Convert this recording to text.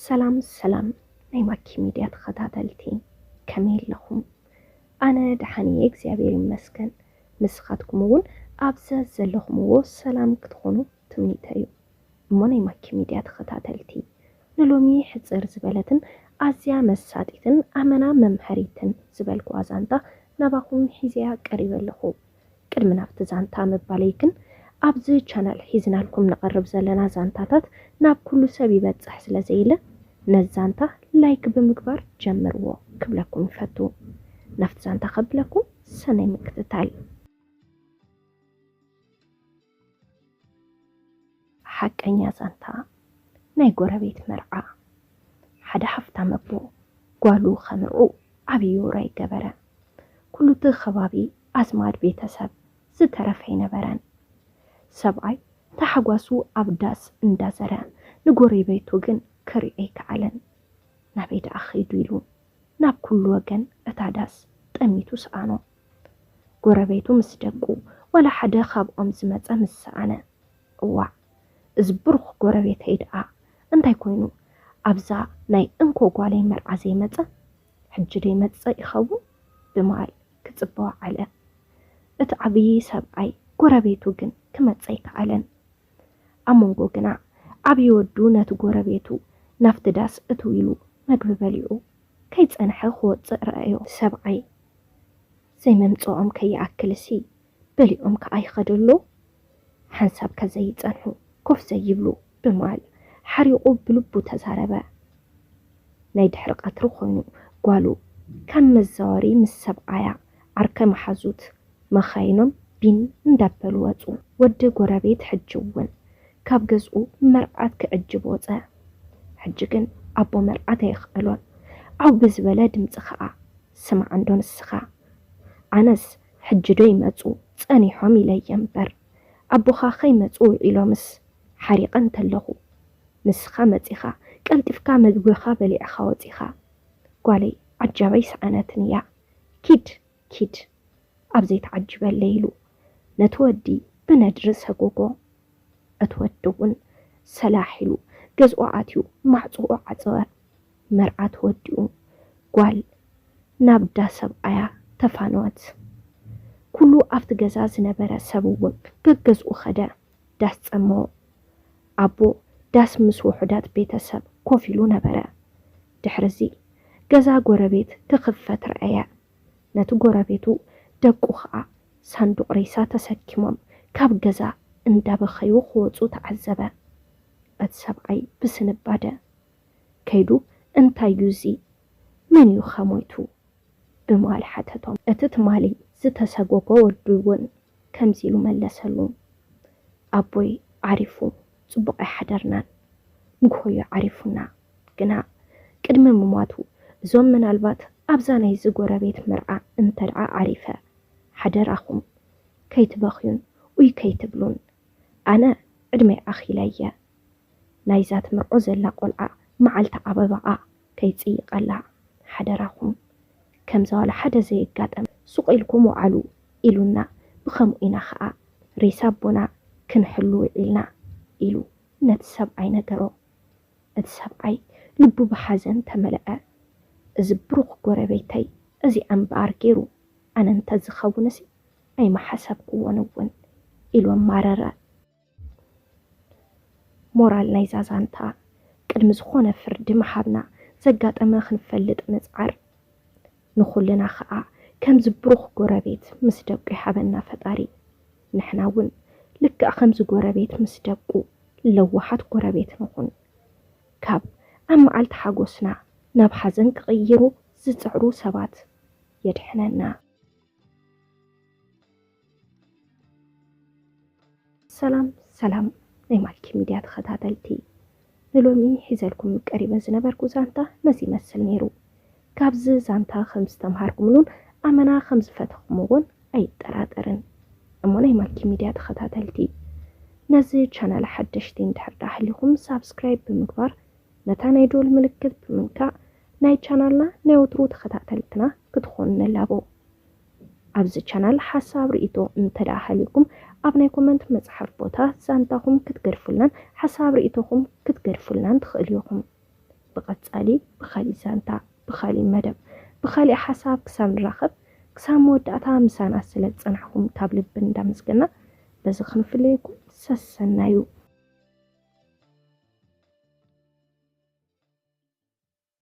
ሰላም ሰላም ናይ ማኪ ሚድያ ተኸታተልቲ፣ ከመይ ኣለኹም? ኣነ ደሓን እየ እግዚኣብሔር ይመስገን። ንስኻትኩም እውን ኣብ ዘዘለኹምዎ ሰላም ክትኾኑ ትምኒተይ እዩ። እሞ ናይ ማኪ ሚድያ ተኸታተልቲ፣ ንሎሚ ሕፅር ዝበለትን ኣዝያ መሳጢትን ኣመና መምሃሪትን ዝበልኩዋ ዛንታ ናባኹም ሒዘያ ቀሪበ ኣለኹ። ቅድሚ ናብቲ ዛንታ ምባለይ ግን፣ ኣብዚ ቻናል ሒዝናልኩም ንቐርብ ዘለና ዛንታታት ናብ ኩሉ ሰብ ይበጽሕ ስለ ዘይለ፣ ነዚ ዛንታ ላይክ ብምግባር ጀምርዎ ክብለኩም ይፈቱ። ናብቲ ዛንታ ከብለኩም ሰናይ ምክትታል። ሓቀኛ ዛንታ ናይ ጎረቤት መርዓ። ሓደ ሃፍታም ኣቦ ጓሉ ከምርዑ ዓብዪ ውራይ ገበረ። ኩሉ እቲ ከባቢ ኣዝማድ ቤተሰብ ዝተረፈ ኣይነበረን። ሰብኣይ ታሕጓሱ ኣብ ዳስ እንዳዘረ ንጎረቤቱ ግን ከሪኦ ኣይከኣለን። ናበይ ደኣ ኸይዱ ኢሉ ናብ ኩሉ ወገን እታ ዳስ ጠሚቱ ሰኣኖ። ጎረቤቱ ምስ ደቁ ዋላ ሓደ ካብኦም ዝመጸ ምስ ሰኣነ፣ እዋዕ፣ እዚ ብሩኽ ጎረቤተይ ደኣ እንታይ ኮይኑ ኣብዛ ናይ እንኮ ጓለይ መርዓ ዘይመጸ? ሕጂ ዶ ይመጽእ ይኸውን? ብምባል ክጽበ ወዓለ። እቲ ዓብዪ ሰብኣይ ጎረቤቱ ግን ክመጽእ ኣይከኣለን። ኣብ መንጎ ግና ዓብዪ ወዱ ነቲ ጎረቤቱ ናብቲ ዳስ እትው ኢሉ መግቢ በሊዑ ከይጸንሐ ክወጽእ ረኣዮ። ሰብኣይ ዘይመምጽኦም ከይኣክልሲ በሊዖም ከኣ ይኸዱ ኣለዉ። ሓንሳብ ከዘይጸንሑ ኮፍ ዘይብሉ ብምባል ሓሪቑ ብልቡ ተዛረበ። ናይ ድሕሪ ቀትሪ ኮይኑ ጓሉ ካብ መዛወሪ ምስ ሰብኣያ ዓርከ መሓዙት መኻይኖም ቢን እንዳበሉ ወጹ። ወዲ ጎረቤት ሕጂ እውን ካብ ገዝኡ መርዓት ክዕጅብ ወጸ። ሕጂ ግን ኣቦ መርዓት ኣየኽኣሎን። ዓው ብዝበለ ድምጺ ኸኣ፣ ስማዕ እንዶ ንስኻ፣ ኣነስ ሕጂ ዶ ይመጹ ጸኒሖም ኢለየ እምበር፣ ኣቦኻ ከይመጹ ውዒሎምስ ሓሪቐ እንተለኹ፣ ንስኻ መጺኻ ቀልጢፍካ መግብኻ በሊዕኻ ወጺኻ። ጓለይ ዓጃባ ኣይሰኣነትን እያ። ኪድ ኪድ፣ ኣብ ዘይተዓጅበለይ ኢሉ ነቲ ወዲ ብነድሪ ሰጎጎ። እቲ ወዲ እውን ሰላሕ ኢሉ ገዝኡ ኣትዩ ማዕጾኡ ዓጸወ። መርዓ ተወዲኡ ጓል ናብ ዳ ሰብኣያ ተፋነወት። ኩሉ ኣብቲ ገዛ ዝነበረ ሰብ እውን ገገዝኡ ኸደ። ዳስ ጸመዎ። ኣቦ ዳስ ምስ ውሑዳት ቤተሰብ ኮፍ ኢሉ ነበረ። ድሕርዚ ገዛ ጎረቤት ክኽፈት ረኣየ። ነቲ ጎረቤቱ ደቁ ኸኣ ሳንዱቕ ሬሳ ተሰኪሞም ካብ ገዛ እንዳበኸዩ ክወጹ ተዓዘበ። እቲ ሰብኣይ ብስንባደ ከይዱ፣ እንታይ እዩ እዚ? መን እዩ ኸ ሞይቱ? ብምባል ሓተቶም። እቲ ትማሊ ዝተሰጎጎ ወዱ እውን ከምዚ ኢሉ መለሰሉ። ኣቦይ ዓሪፉ፣ ጽቡቕ ኣይሓደርናን። ንግሆዮ ዓሪፉና። ግና ቅድሚ ምሟቱ እዞም ምናልባት ኣብዛ ናይዚ ጎረቤት መርዓ እንተ ደኣ ዓሪፈ፣ ሓደራኹም ከይትበኽዩን ኡይ ከይትብሉን። ኣነ ዕድመይ ኣኺለየ። ናይዛ ትምርዖ ዘላ ቆልዓ መዓልቲ ኣበባኣ ከይጽይቐላ ሓደራኹም። ከምዛ ዋላ ሓደ ዘየጋጠመ ሱቕ ኢልኩም ወዓሉ ኢሉና፣ ብኸምኡ ኢና ኸኣ ሬሳ ኣቦና ክንሕሉ ውዒልና ኢሉ ነቲ ሰብኣይ ነገሮ። እቲ ሰብኣይ ልቡ ብሓዘን ተመልአ። እዚ ብሩኽ ጎረቤተይ እዚኣ እምበኣር ገይሩ ኣነ እንተዝኸውንሲ ኣይምሓሰብክዎን እውን ኢሉ ኣማረረ። ሞራል ናይዛ ዛንታ፣ ቅድሚ ዝኾነ ፍርዲ ምሃብና ዘጋጠመ ክንፈልጥ ምጽዓር። ንኹልና ኸኣ ከምዚ ብሩኽ ጎረቤት ምስ ደቁ ይሃበና ፈጣሪ። ንሕና እውን ልክዕ ከምዚ ጎረቤት ምስ ደቁ ለዋሃት ጎረቤት ንኹን። ካብ ኣብ መዓልቲ ሓጎስና ናብ ሓዘን ክቕይሩ ዝጽዕሩ ሰባት የድሕነና። ሰላም ሰላም ናይ ማልኪ ሚድያ ተኸታተልቲ፣ ንሎሚ ሒዘልኩም ቀሪበ ዝነበርኩ ዛንታ ነዚ ይመስል ነይሩ። ካብዚ ዛንታ ከም ዝተምሃርኩምሉን ኣመና ከም ዝፈተኹምዎን ኣይጠራጠርን። እሞ ናይ ማልኪ ሚድያ ተኸታተልቲ፣ ነዚ ቻናል ሓደሽቲ እንድሕር ደኣ ሃሊኹም ሳብስክራይብ ብምግባር ነታ ናይ ዶል ምልክት ብምንካእ ናይ ቻናልና ናይ ወትሩ ተኸታተልትና ክትኾኑ ንላቦ። ኣብዚ ቻናል ሓሳብ ርእይቶ እንተ ደኣ ሃልዩኩም ኣብ ናይ ኮመንት መጽሓፍ ቦታ ዛንታኹም ክትገድፉልናን ሓሳብ ርእይቶኹም ክትገድፉልናን ትኽእሉ ኢኹም። ብቐጻሊ ብኻሊእ ዛንታ፣ ብኻሊእ መደብ፣ ብኻሊእ ሓሳብ ክሳብ ንራኸብ፣ ክሳብ መወዳእታ ምሳና ስለ ዝጸናሕኩም ካብ ልቢ እንዳመስገና፣ በዚ ክንፍለየኩም ሰሰናዩ።